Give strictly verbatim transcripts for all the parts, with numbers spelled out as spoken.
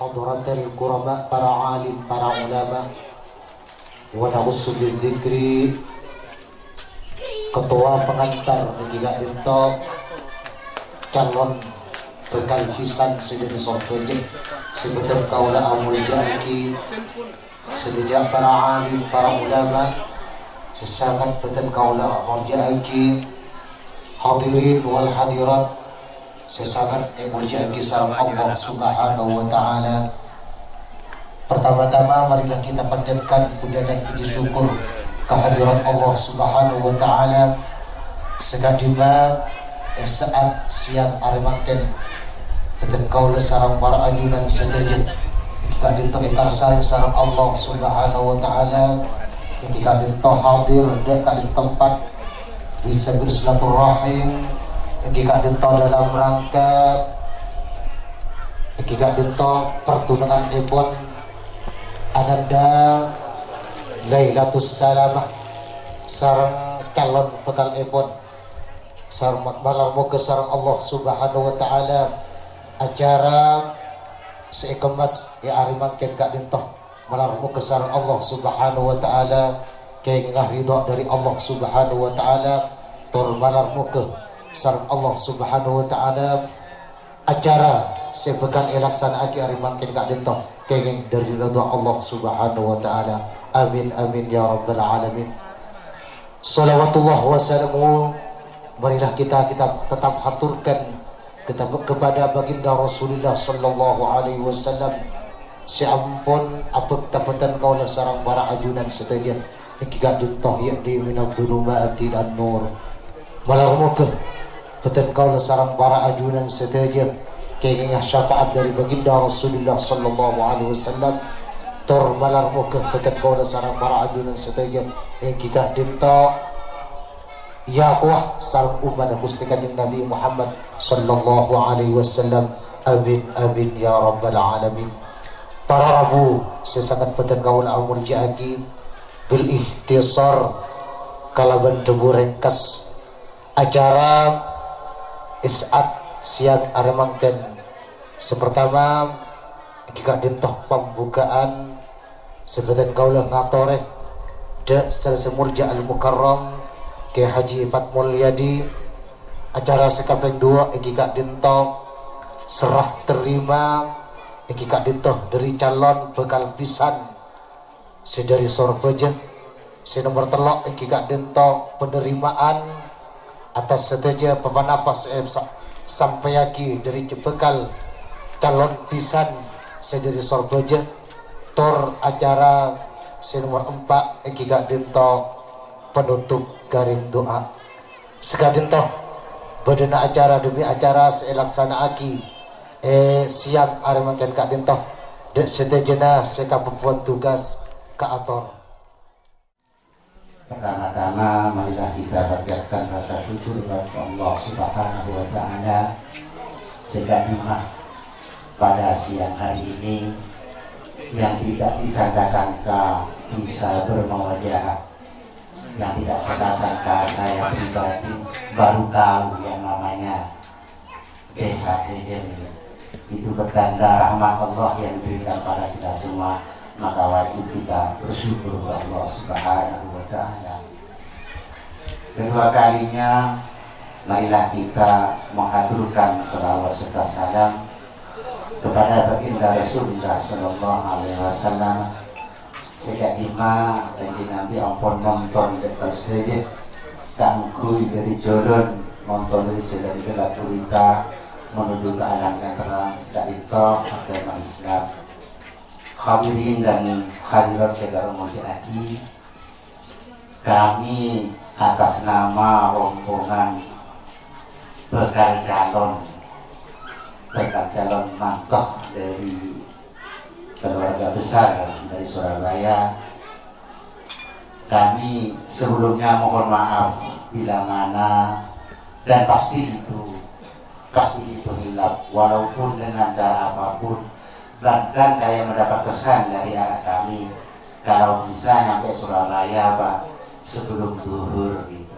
Hadratal kurama, para alim, para ulama, wa nakhussu bidzikri ketua pengantar ènggi ka'dinto calon bhâkal bhisan sè dhâri Sorbhâjâ sè bhâdhân kaulâ amolja'aghi, sadhâjâ para alim, para ulama sè sanget bhâdhân kaulâ amolja'aghi, hadirin wal hadirat sè sanget èmolja'aghi sareng Allah Subhanahu wa Ta'ala. Pertama-tama, marilah kita panjatkan puja dan puji syukur kehadirat Allah Subhanahu wa Ta'ala, sè ka'dimma è sa'at sèyang arè mangkèn, bhâdhân kaulâ sareng para ajunan sadhâjâ ènggi ka'dinto èkarsa'aghi sareng Allah Subhanahu wa Ta'ala, ènggi ka'dinto hadir dâ' ka'dinto tempat bisa bersilaturahim, ènggi ka'dinto dalam rangka, ènggi ka'dinto partunanganèpon ananda Lailatus Salamah sareng calon bhâkalèpon. Sareng ma-, malar moghâ sareng Allah Subhanahu wa Ta'ala acara sè èkemmas è arè mangkèn ka'dinto. Malar moghâ sareng Allah Subhanahu wa Ta'ala kèngèng ridho dhâri Allah Subhanahu wa Ta'ala, tor malar moghâ sareng Allah Subhanahu wa Ta'ala acara sè bhâkal èlaksana'aghi arè mangkèn ka'dinto kèngèng dhâri ridho Allah Subhanahu wa Ta'ala. Amin, amin, ya rabbal alamin. Shalawatullah wa salamuhu, marilah kita, kita tetap haturkan kita kepada Baginda Rasulullah sallallahu alaihi wasallam sè ampon abhâkta bhâdhân kaulâ sareng para ajunan sadhâjâ ènggi ka'dinto ya'di minadz-dzulumati ilan nur. Malar moghâ bhâdhân kaulâ sareng para ajunan sadhâjâ kèngènga syafaat dhâri Baginda Rasulullah sallallahu alaihi wasallam, tor malar moghâ bhâdhân kaulâ sareng para ajunan sadhâjâ ènggi ka'dinto yâ kowa sareng ommaddhâ Ghustè Kanjeng Nabi Muhammad sallallahu alaihi wasallam. Amin, amin, ya rabbal alamin. Para rabu sè sanget bhâdhân kaulâ amolja'aghi, bil ikhtisar, kalabân dhâbu rèngkes, acara è sa'at sèyang arè mangkèn sè partama, ènggi ka'dinto pambuka'an sè bhâdhân kaulâ ngatorè dâ' Sè Molja Al-Mukarram Kè Haji Fat Mulyadi. Acara sè kapèng duwâ' ènggi ka'dinto serah terima ènggi ka'dinto dhâri calon bhâkal bhisan sè dhâri Sorbhâjâ. Sè nomer tello' ènggi ka'dinto penerimaan atas sadhâjâ pa-ponapa sè sa-, sampèyaghi dhâri bhâkal calon bhisan sè dhâri Sorbhâjâ. Tor acara sè nomer empa' ènggi ka'dinto penutup karèng du'a. Sè ka'dinto, bâdâna acara dhâbbi acara sè èlaksana'aghi è sèyang arè mangkèn ka'dinto, dâ' sadhâjâna sè kabhâbhuwân tugas kaator. Pertama-tama, marilah kita panjatkan rasa syukur kepada Allah Subhanahu wa Ta'ala, sehingga pada siang hari ini yang tidak disangka-sangka bisa bermuwajahah, yang tidak sangka-sangka saya pribadi baru tahu yang namanya Desa Kejel. Itu pertanda rahmat Allah yang diberikan pada kita semua, maka wajib kita bersyukur kepada Allah Subhanahu wa Ta'ala. Kedua kalinya, marilah kita menghaturkan salawat serta salam kepada Baginda Rasulullah Sallallahu Alaihi Wasallam. Sè ka'dimma Kanjeng Nabi ampon nonton dâ' kaulâ sadhâjâ. Kaangghuy dâri jhâlân, nonton dâri jhâlân ghellâ' gulita menuju ka alang katerrang ka'dinto aghâma Islam. Hadirin dan hadirat sè kaulâ molja'aghi, kami atas nama rombongan bhâkal calon, bhâkal calon manto dâri keluarga besar dari Surabaya. Kami sebelumnya mohon maaf bila mana, dan pasti itu, pasti itu hilaf, walaupun dengan cara apapun. Bahkan saya mendapat pesan dari anak kami, kalau bisa nyampe Surabaya, Pak, sebelum zuhur gitu.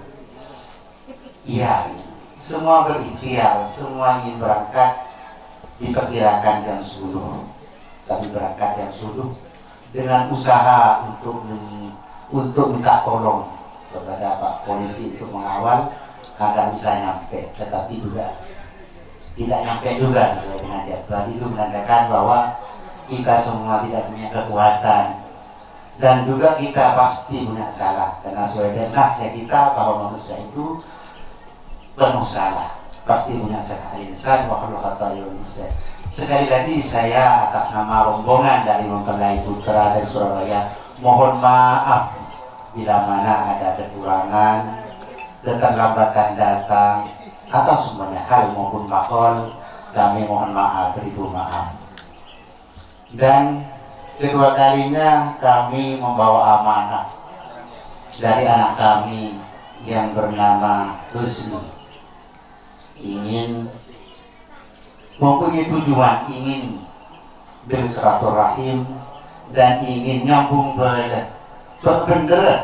Iya, semua berikhtiar, semua ingin berangkat, diperkirakan jam sepuluh. Kami berangkat jam subuh dengan usaha untuk men-, untuk minta tolong kepada Pak Polisi untuk mengawal agar bisa nyampe, tetapi juga tidak nyampe juga sesuai dengan jadwal. Itu menandakan bahwa kita semua tidak punya kekuatan dan juga kita pasti punya salah, karena sesuai dengan nasnya kita bahwa manusia itu penuh salah. Pasti punya salah. Al-insan wa khuluqu khata'un insan. Sekali lagi saya atas nama rombongan dari Mempelai Putra dari Surabaya mohon maaf bila mana ada kekurangan, keterlambatan datang, atau semuanya hal maupun makol, kami mohon maaf, beribu maaf. Dan kedua kalinya kami membawa amanah dari anak kami yang bernama Husni. Ingin mempunyai tujuan, ingin bersilaturahim dan ingin nyambung bala. Bhâk bhender,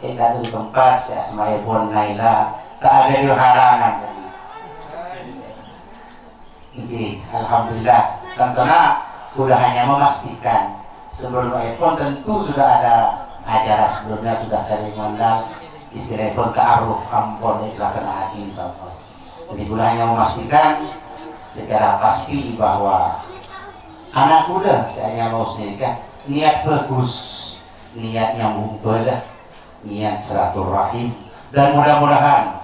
è ka'dinto tempat sè asmaèpon Naila, ta' aghâdhu halangan. Ngghi, alhamdulillah. Tantona kaulâ hanya memastikan. Sebelumèpon tentu sudah ada acara sebelumnya, sudah saling ngundang, istilahèpon ta'aruf ampon èkalaksana'aghi, insyaallah. Jadi, kaulâ hanya memastikan secara pasti bahwa ana' kaulâ sè anyama Husni nèka niat bagus, niat nyambung bala, niat silaturahim. Dan mudah-mudahan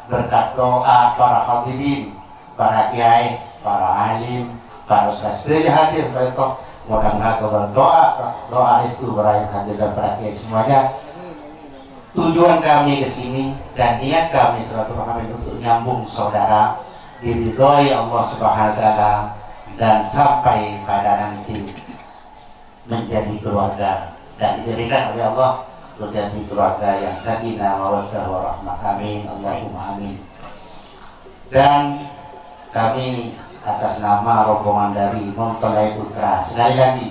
berkat doa para hadirin, para kiai, para alim, para ustaz sadhâjâ hadir, para itu, mudah-mudahan berkat doa, doa restu para yang hadir dan para kiai semuanya, tujuan kami ke sini dan niat kami silaturahim untuk nyambung saudara diridhoi Allah Subhanahu wa Ta'ala dan sampai pada nanti menjadi keluarga dan dijadikan oleh Allah menjadi keluarga yang sakinah mawaddah warahmah. Amin, Allahumma amin. Dan kami atas nama rombongan dari Mempelai Putra sekali lagi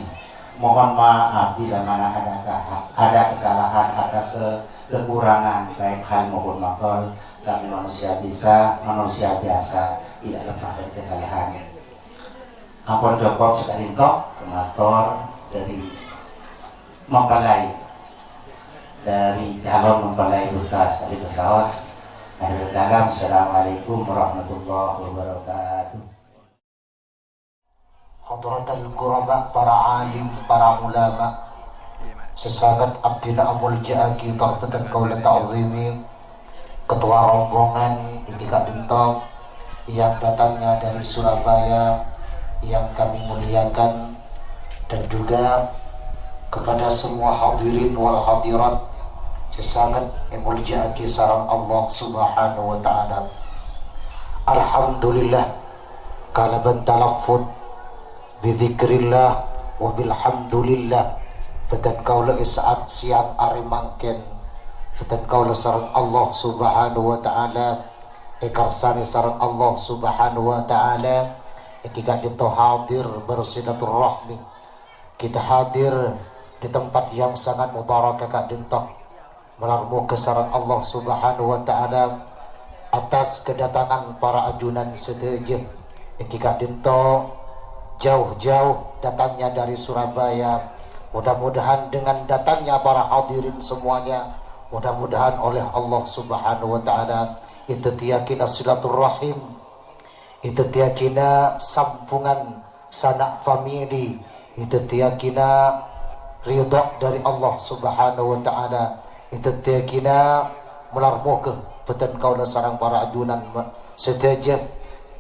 mohon maaf bila mana ada ke-, ada kesalahan, ada ke-, kekurangan baik hal maupun makol. Kami manusia bisa, manusia biasa, tidak lepas dari kesalahan. Ampon cokop saka'dinto, mator dari mempelai, dari calon mempelai Putra sakali pasaos. Akhirul kalam, assalamualaikum warahmatullahi wabarakatuh. Hadratal kurama, para alim, para ulama, sè sanget abdhina amolja'aghi tor bhâdhân kaulâ ta'zimi, ketua rombongan èngghi ka'dinto yang datangnya dari Surabaya yang kami muliakan, dan juga kepada semua hadirin wal hadirat sè sanget èmolja'aghi sareng Allah Subhanahu wa Ta'ala. Alhamdulillah, kalabân talaffudz bi dzikrillah wa bilhamdulillah, bhâdhân kaulâ è sa'at sèyang arè mangkèn, bhâdhân kaulâ sareng Allah Subhanahu wa Ta'ala èkarsanè sareng Allah Subhanahu wa Ta'ala, èngghi ka'dinto hadir bersilaturahmi. Kita hadir di tempat yang sangat mubarak ka'dinto. Malar moghâ sareng Allah Subhanahu wa Ta'ala atas kedatangan para ajunan sadhâjâ. Èngghi ka'dinto jauh-jauh datangnya dari Surabaya. Mudah-mudahan dengan datangnya para hadirin semuanya, mudah-mudahan oleh Allah Subhanahu wa Ta'ala èdhâddhiyâghina silaturahim, èdhâddhiyâghina sambungan sanak famili, èdhâddhiyâghina ridha dhâri Allah Subhanahu wa Ta'ala, èdhâddhiyâghina malar moghâ bhâdhân kaulâ sareng para ajunan ma-, sadhâjâ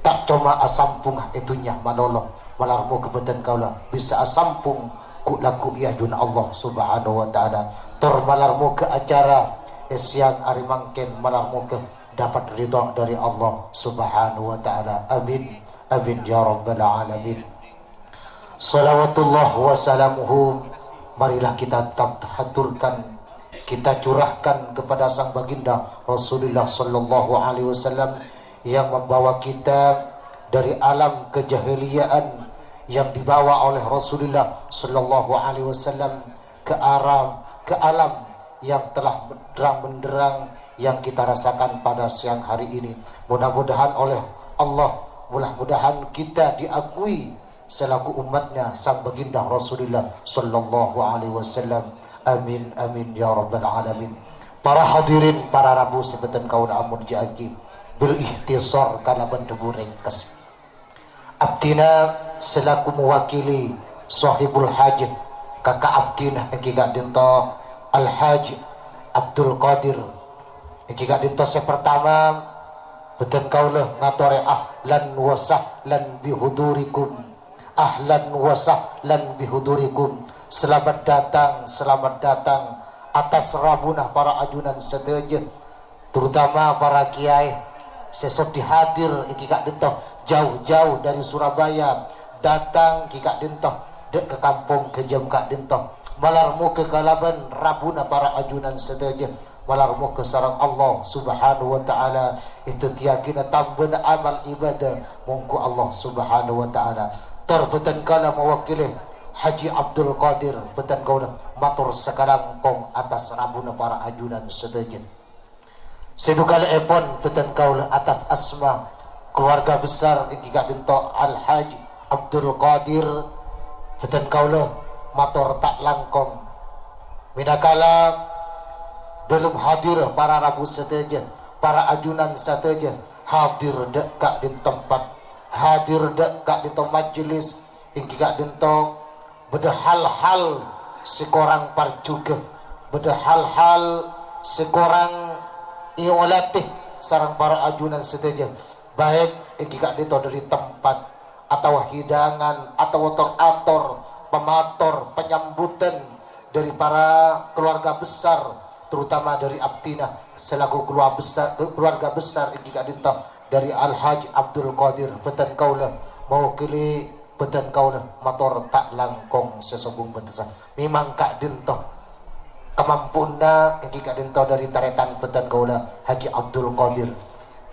ta' coma asambung è dhunnya malolo, malar moghâ bhâdhân kaulâ bisa asambung ghu'-lagghu' è ajunan Allah Subhanahu wa Ta'ala. Tor malar moghâ acara è sèyang arè mangkèn malar moghâ dapat ridha dhâri Allah Subhanahu wa Ta'ala. Amin. Amin ya rabbal alamin. Salawatullah wa salamuhu, marilah kita tetap haturkan, kita curahkan kepada Sang Baginda Rasulullah sallallahu alaihi wasallam yang membawa kita dari alam kejahiliaan yang dibawa oleh Rasulullah sallallahu alaihi wasallam ke alam, ke alam yang telah terang benderang yang kita rasakan pada siang hari ini. Mudah-mudahan oleh Allah, mudah-mudahan kita diakui selaku umatnya Sang Baginda Rasulullah sallallahu alaihi wasallam. Amin, amin, ya rabbal alamin. Para hadirin, para rabu sè bhâdhân kaulâ amoljâ'aghi, bil ikhtisar, kalabân dhâbu rèngkes. Abdhina selaku mewakili sahibul hajat, kaka abdhina èngghi ka'dinto Al Hajj Abdul Qadir. Èngghi ka'dinto sè pertama, bhâdhân kaulâ ngatorè ahlan wa sahlan bihudurikum. Ahlan wa sahlan bihudurikum. Selamat datang, selamat datang atas rabuna para ajunan sadhâjâ, terutama para kiai sè sodi hadir èngghi ka'dinto jauh-jauh dari Surabaya, datang èngghi ka'dinto dâ' ka kampong Gajam ka'dinto. Malar moghâ kalabân rabuna para ajunan sadhâjâ, malar moghâ sareng Allah Subhanahu wa Ta'ala èdhâddhiyâghinâ tambâna amal ibadah mongghu Allah Subhanahu wa Ta'ala. Tor bhâdhân kaulâ mewakili Haji Abdul Qadir, bhâdhân kaulâ mator sakalangkong atas rabuna para ajunan sadhâjâ. Sè dukalè'èpon bhâdhân kaulâ atas asma keluarga besar èngghi ka'dinto Al Hajj Abdul Qadir, bhâdhân kaulâ mator ta' langkong. Mènakala bellum hadir para rabu sadhâjâ, para ajunan sadhâjâ hadir dâ' ka'dinto tempat, hadir dâ' ka'dinto majelis, èngghi ka'dinto bâdâ hal-hal sè korang parjhughâ, bâdâ hal-hal sè korang èolatè sareng para ajunan sadhâjâ, baik èngghi ka'dinto dâri tempat, atabâ hidangan, atabâ tor-ator, pamator, panyambutan dâri para keluarga besar, terutama dâri abdhina selaku keluarga besar, keluarga besar èngghi ka'dinto dâri Al Hajj Abdul Qadir, bhâdhân kaulâ mewakili bhâdhân kaulâ mator ta' langkong sè sobung bâtessa. Mèmang ka'dinto kamampuanna èngghi ka'dinto dâri tarètan bhâdhân kaulâ Haji Abdul Qadir.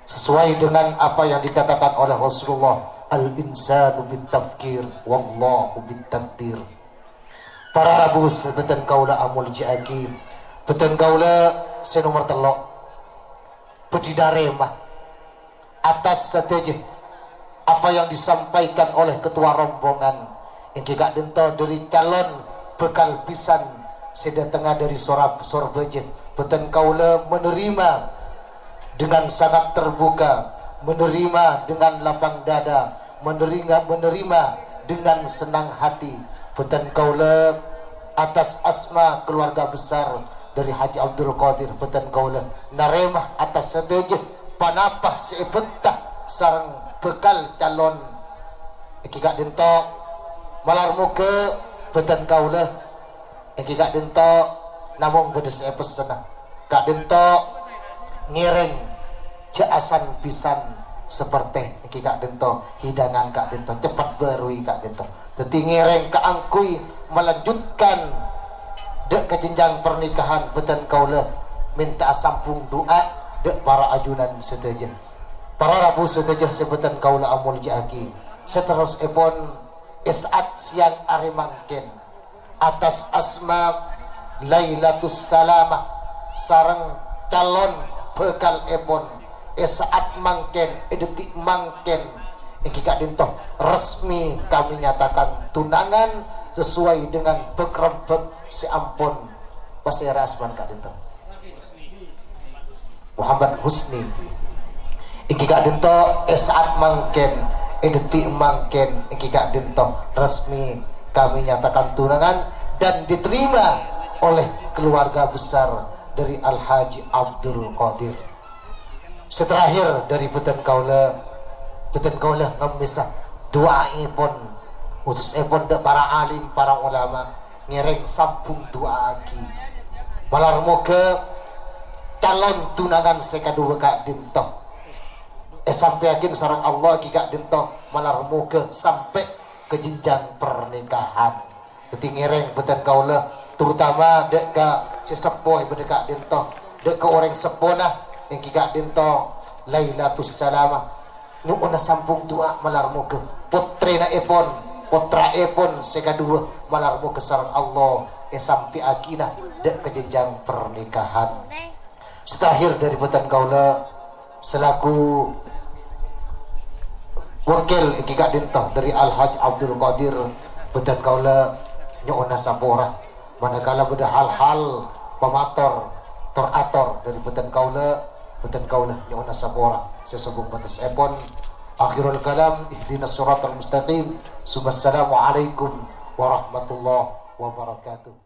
Sesuai dengan apa yang dikatakan oleh Rasulullah, "Al-insanu bit-tafkir, wallahu bit-taqdir." Para rabu sè bhâdhân kaulâ amoljâ'aghi, bhâdhân kaulâ sè nomer tello', bhâdhi narèma atas sadhâjâ apa yang disampaikan oleh ketua rombongan, èngghi ka'dinto dâri calon bhâkal bhisan sè dâtengnga dâri Sorab-, Sorbhâjâ. Bhâdhân kaulâ menerima dengan sangat terbuka, menerima dengan lapang dada, menerima, menerima dengan senang hati. Bhâdhân kaulâ atas asma keluarga besar dâri Haji Abdul Qadir, bhâdhân kaulâ narèma atas sadhâjâ ponapa sè èbhânta sareng bhâkal calon èngghi ka'dinto. Malar moghâ bhâdhân kaulâ èngghi ka'dinto namong bâdâ sè èpessenna. Ka'dinto ngèrèng jhâ' asan-bhisan saperte èngghi ka'dinto hidangan ka'dinto, cepet bârui ka'dinto. Dâddhi ngèrèng kaangghuy melanjutkan dâ' ka jenjang pernikahan bhâdhân kaulâ mènta'a sambung du'a dâ' para ajunan sadhâjâ. Para rabu sadhâjâ sè bhâdhân kaulâ amoljâ'aghi, saterrossèpon è sa'at sèyang arè mangkèn, atas asma Lailatus Salamah sareng calon bhâkal èpon è sa'at mangkèn, è dâddhi mangkèn, èngghi ka'dinto resmi kami nyatakan tunangan sesuai dengan bhâk-rembhâk sè ampon pasèra asmana ka'dinto. Muhammad Husni. Èngghi ka'dinto è sa'at mangkèn, è dâddhi mangkèn, èngghi ka'dinto resmi kami nyatakan tunangan dan diterima oleh keluarga besar dâri Al Hajj Abdul Qadir. Sè terakhir dâri bhâdhân kaulâ, bhâdhân kaulâ ngemmèsa du'aèpon, khususèpon dâ' para alim, para ulama, ngèrèng sambung du'aaghi. Malar moghâ calon tunangan sè kaduwâ ka'dinto èsampèyaghin sareng Allah èngghi ka'dinto, malar moghâ sampè' ka jenjang pernikahan. Dâddhi ngèrèng bhâdhân kaulâ, terutama dâ' ka sè seppo è bâdâ ka'dinto, dâ' ka orèng seppona èngghi ka'dinto Lailatus Salamah. Nyo'ona sambung du'a malar moghâ pottrènaèpon, pottraèpon sè kaduwâ malar moghâ sareng Allah èsampèyaghina dâ' ka jenjang pernikahan. Sè terakhir dâri bhâdhân kaulâ selaku Wakil èngghi ka'dinto dhâri Al-Hajj Abdul Qadir, bhâdhân kaulâ nyo'ona sapora. Manakala bâdâ hal-hal pamator, tor-ator dhâri bhâdhân kaulâ, bhâdhân kaulâ nyo'ona sapora sè sobung bâtessèpon. Akhirul kalam, ihdinas siratal mustaqim. Tsummassalamualaikum warahmatullahi wabarakatuh.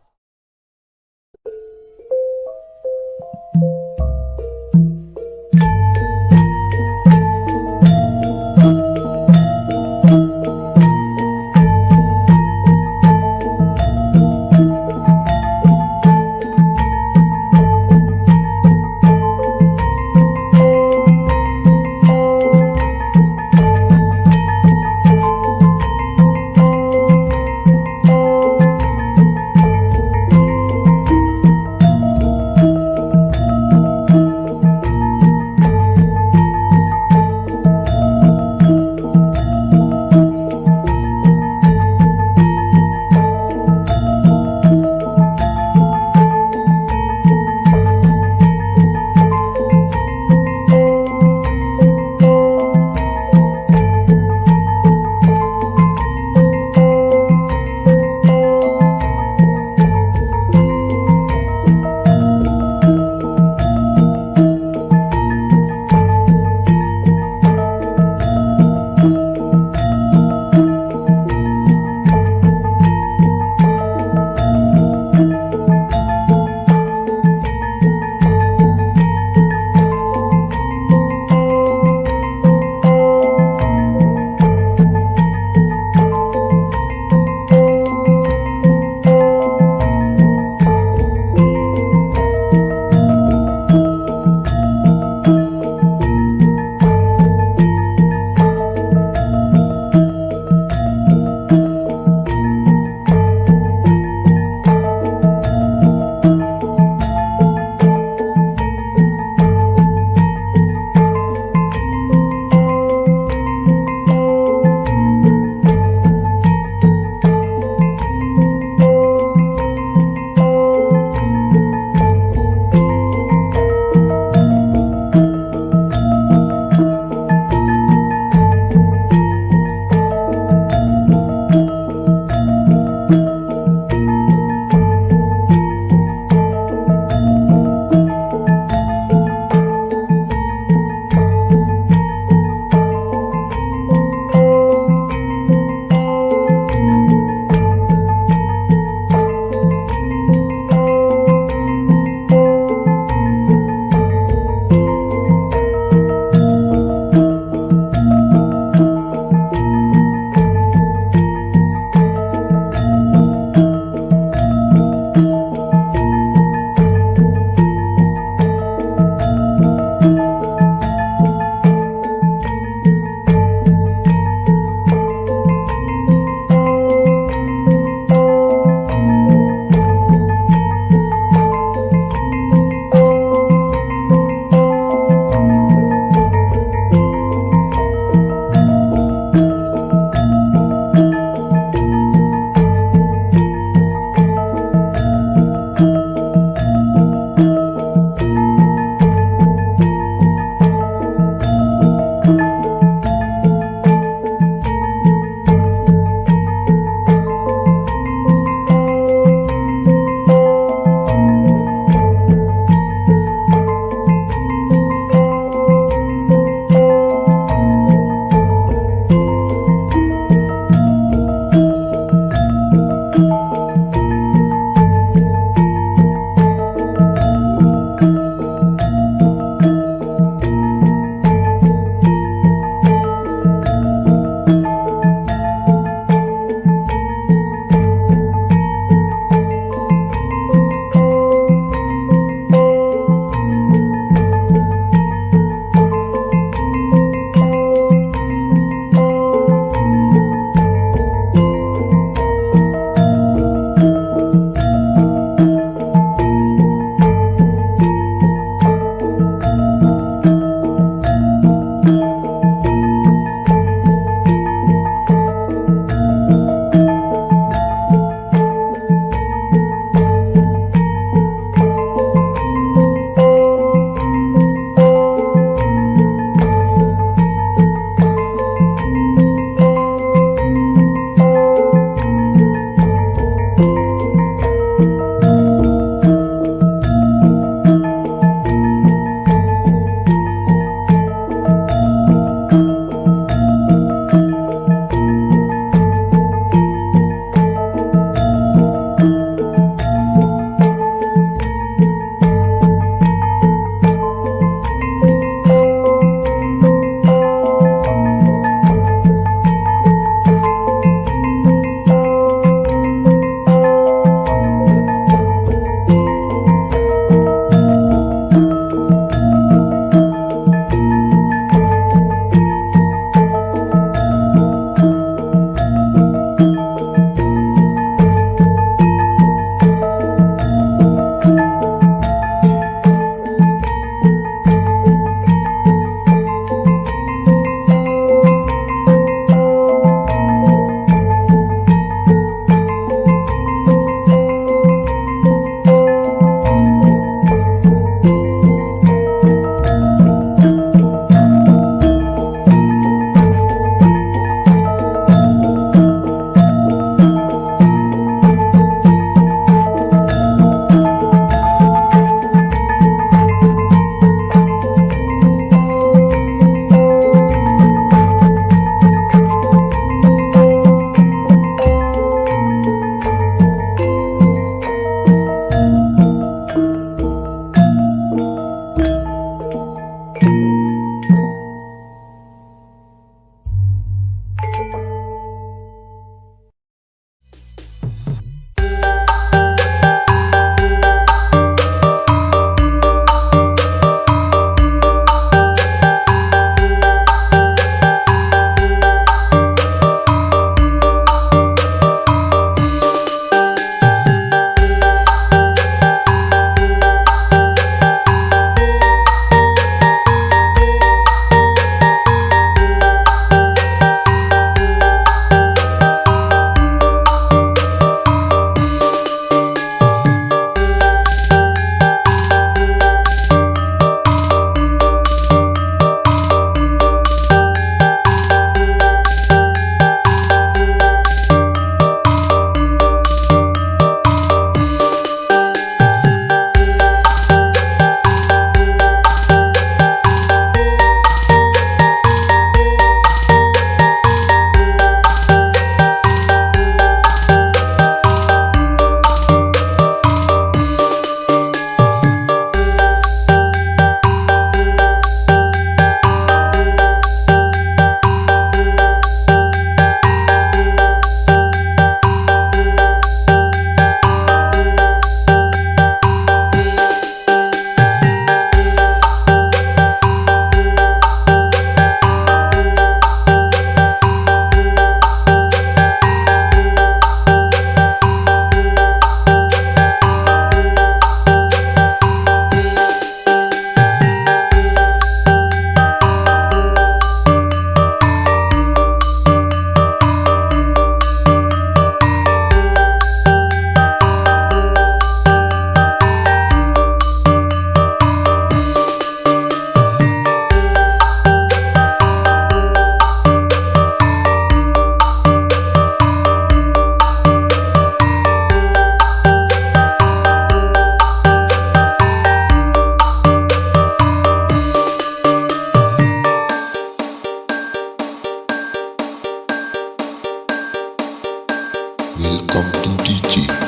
Come to D J.